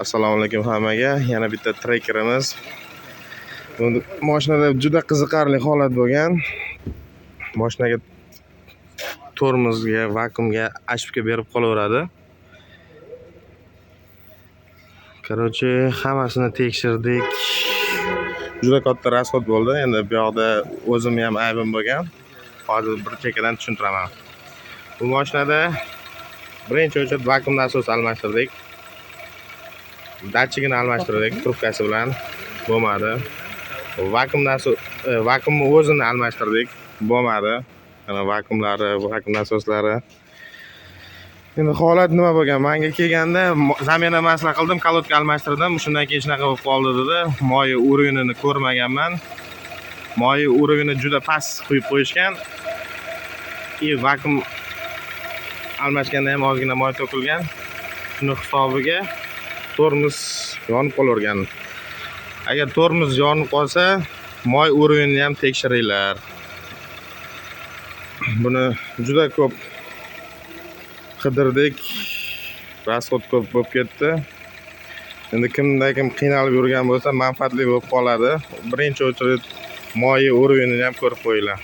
Assalomu alaykum hammaga. Yana bitta Trackerimiz. Bu mashinada juda qiziqarli holat bo'lgan. Mashinaga tormozga, vakuumga ошибка berib qolaveradi. Короче, hammasini tekshirdik. Juda katta расход bo'ldi. Endi bu yoqda o'zimni ham aybim bo'lgan. Hozir bir chekkadan tushuntiraman. Bu mashinada birinchi o'chib vakuum nasos almashtirdik. Datchigini almashtirdik trubkasi bilan, bo'lmadi. Vakuum nasos, vakuumni o'zini almashtirdik, bo'lmadi. Mana vakuumlari, vakuum nasoslari. Endi holat nima bo'lgan? Menga kelganda замена масла qildim, колодка almashtirdim. Shundan keyin shunaqa bo'lib qoldi dedi. Moyi уровень ini ko'rmaganman. Moyi уровень i juda past quyib qo'yishgan. И vakuum almashganda ham ozgina moy to'kilgan. Shuni hisobiga tormoz yonib qolavergan. Agar tormoz yonib qolsa, moy уровень ini ham tekshiringlar. Buni juda ko'p qidirdik. Расход ko'p bo'lib ketdi. Endi kimda kim qiynalib yurgan bo'lsa, manfaatli bo'lib qoladi. Birinchi очередь moyi уровень ini ham ko'rib qo'yinglar.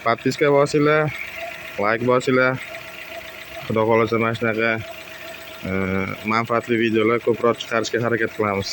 Подписка bosinglar, layk bosinglar. Xudo xohlasa, mana shunaqa manfaatli videolar ko'proq chiqarishga harakat qilamiz.